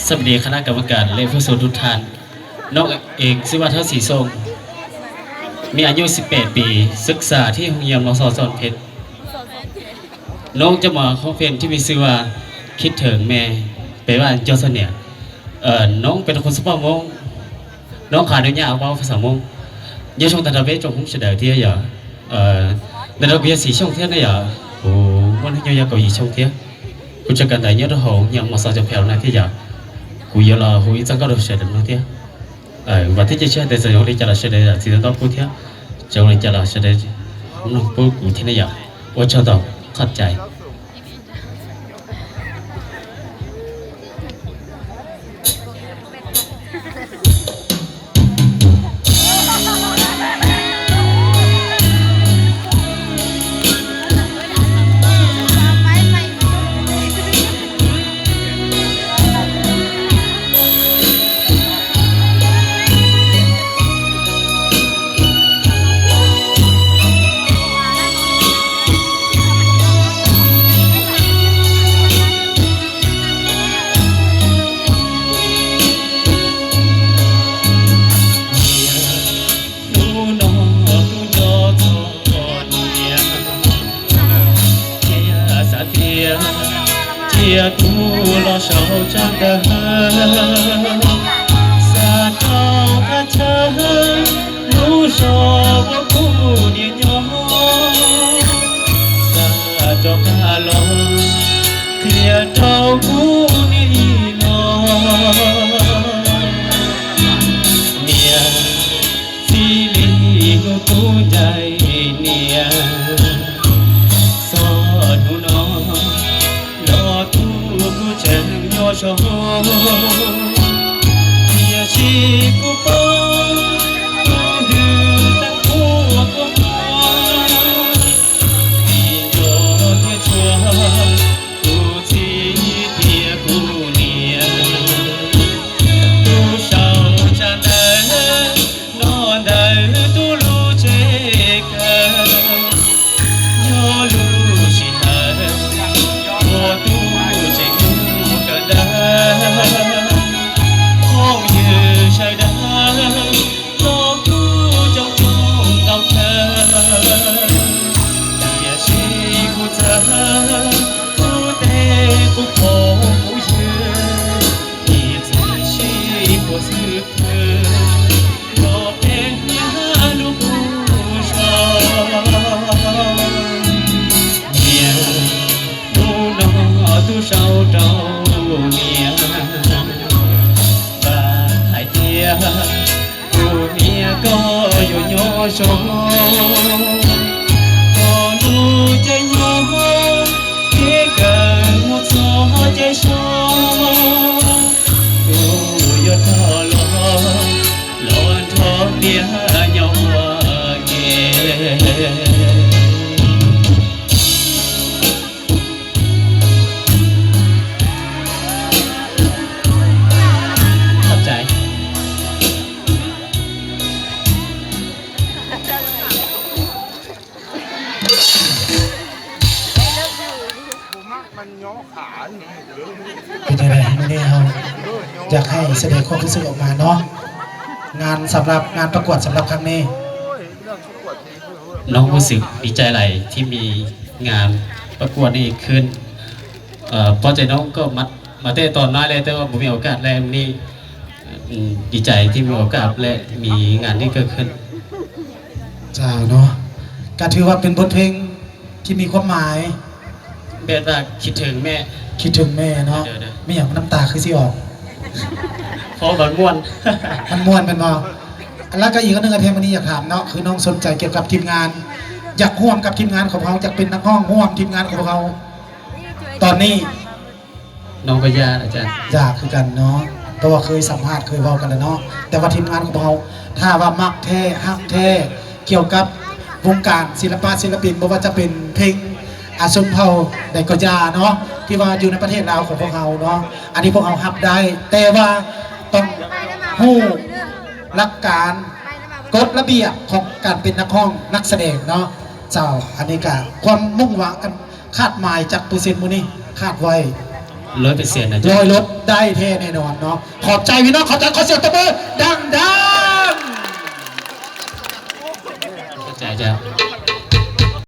ສະບາຍດີຄະນະກຳມະການ ແລະ ຜູ້ຊົມທຸກທ່ານ. ນ້ອງເອງຊື່ວ່າ ທ້າວ ສີຊົງ ມີອາຍຸສິບແປດປີ ສຶກສາທີ່ໂຮງຮຽນ ມສ ສອນເພັດ. ນ້ອງຈະມາຮ້ອງເພງທີ່ມີຊື່ວ່າ ຄິດເຖິງແມ່ ແປວ່າ ເຈົ້າສະເໜຍ. ເອີ ນ້ອງເປັນຄົນສະເພາະມົ້ງ. ນ້ອງຂໍອະນຸຍາດເວົ້າພາສາມົ້ງ. Nhớ trong ta đã biết trong húng sẽ đợi thiê giờ. Ờ, nên đâu bây giờ xí trong thiê này giờ. Ồ, muốn nhớ nhớ cầu gì trong thiê. Cô cho cần đợi nhớ đó hổ, nhớ mà sao cho phèo này thiê giờ. Cô giờ là hổ ít chắc có đâu sẽ đợi nó thiê. Ờ, và thế chứ sẽ để sẽ đi chả là sẽ để là thì đó cô thiê. Cháu đi chả là sẽ để nó cô cô thiê này giờ. Ôi cho tao, khát chạy. ຂອບໃຈ. ເປັນຈັ່ງໃດມື້ນີ້ເຮົາຢາກໃຫ້ສະແດງຄວາມຮູ້ສຶກອອກມາເນາະ ງານສຳລັບ ງານປະກວດສຳລັບຄັ້ງນີ້? ນ້ອງຮູ້ສຶກດີໃຈຫຼາຍທີ່ມີງານປະກວດນີ້ຂຶ້ນ. ເອີ ເພາະໃຈນ້ອງກໍມາ ມາແຕ່ຕອນນ້ອຍແລ້ວ ແຕ່ວ່າບໍ່ມີໂອກາດ ແລະ ມື້ນີ້ ອືມ ດີໃຈທີ່ມີໂອກາດ ແລະ ມີງານນີ້ເກີດຂຶ້ນ. ເຈົ້າເນາະ ກະຖືວ່າເປັນບົດເພງທີ່ມີຄວາມໝາຍ ແບບວ່າຄິດເຖິງແມ່ ຄິດເຖິງແມ່ເນາະ. ໂດຍໆ ແມ່ນຫຍັງນ້ຳຕາຄືຊິອອກ? ເພາະມັນມ່ວນ ມັນມ່ວນແມ່ນບໍ່? ແລ້ວກໍອີກອັນໜຶ່ງ ອາເທມ ມື້ນີ້ຢາກຖາມເນາະ ຄືນ້ອງສົນໃຈກ່ຽວກັບທີມງານ ຢາກຮ່ວມກັບທີມງານຂອງເຮົາ ຢາກເປັນນັກຮ້ອງຮ່ວມທີມງານຂອງພວກເຮົາຕອນນີ້? ນ້ອງກໍຢາກ ອາຈານ ຢາກຄືກັນເນາະ ເພາະວ່າເຄີຍສຳພາດ ເຄີຍເວົ້າກັນແລ້ວເນາະ. ແຕ່ວ່າທີມງານຂອງເຮົາ ຖ້າວ່າມັກແທ້ ຮັກແທ້ ກ່ຽວກັບວົງການສິລະປະສິລະປິນ ບໍ່ວ່າຈະເປັນເພງ ອາ ຊົນເຜົ່າໃດກໍຢ່າເນາະ ທີ່ວ່າຢູ່ໃນປະເທດລາວຂອງພວກເຮົາເນາະ ອັນນີ້ພວກເຮົາຮັບໄດ້ ແຕ່ວ່າຕ້ອງຮູ້ຫຼັກການ ກົດລະບຽບຂອງການເປັນນັກຮ້ອງນັກສະແດງເນາະ. ເຈົ້າ ອັນນີ້ກະຄວາມມຸ່ງຫວັງ ຄາດໝາຍຈັກເປີເຊັນມື້ນີ້ ຄາດໄວ້? ຮ້ອຍເປີເຊັນນະ ຮ້ອຍລົດໄດ້ແທ້ແນ່ນອນເນາະ. ຂອບໃຈພີ່ນ້ອງ ຂອບໃຈ ຂໍສຽງຕົບມືດັງໆ. ຂອບໃຈເຈົ້າ.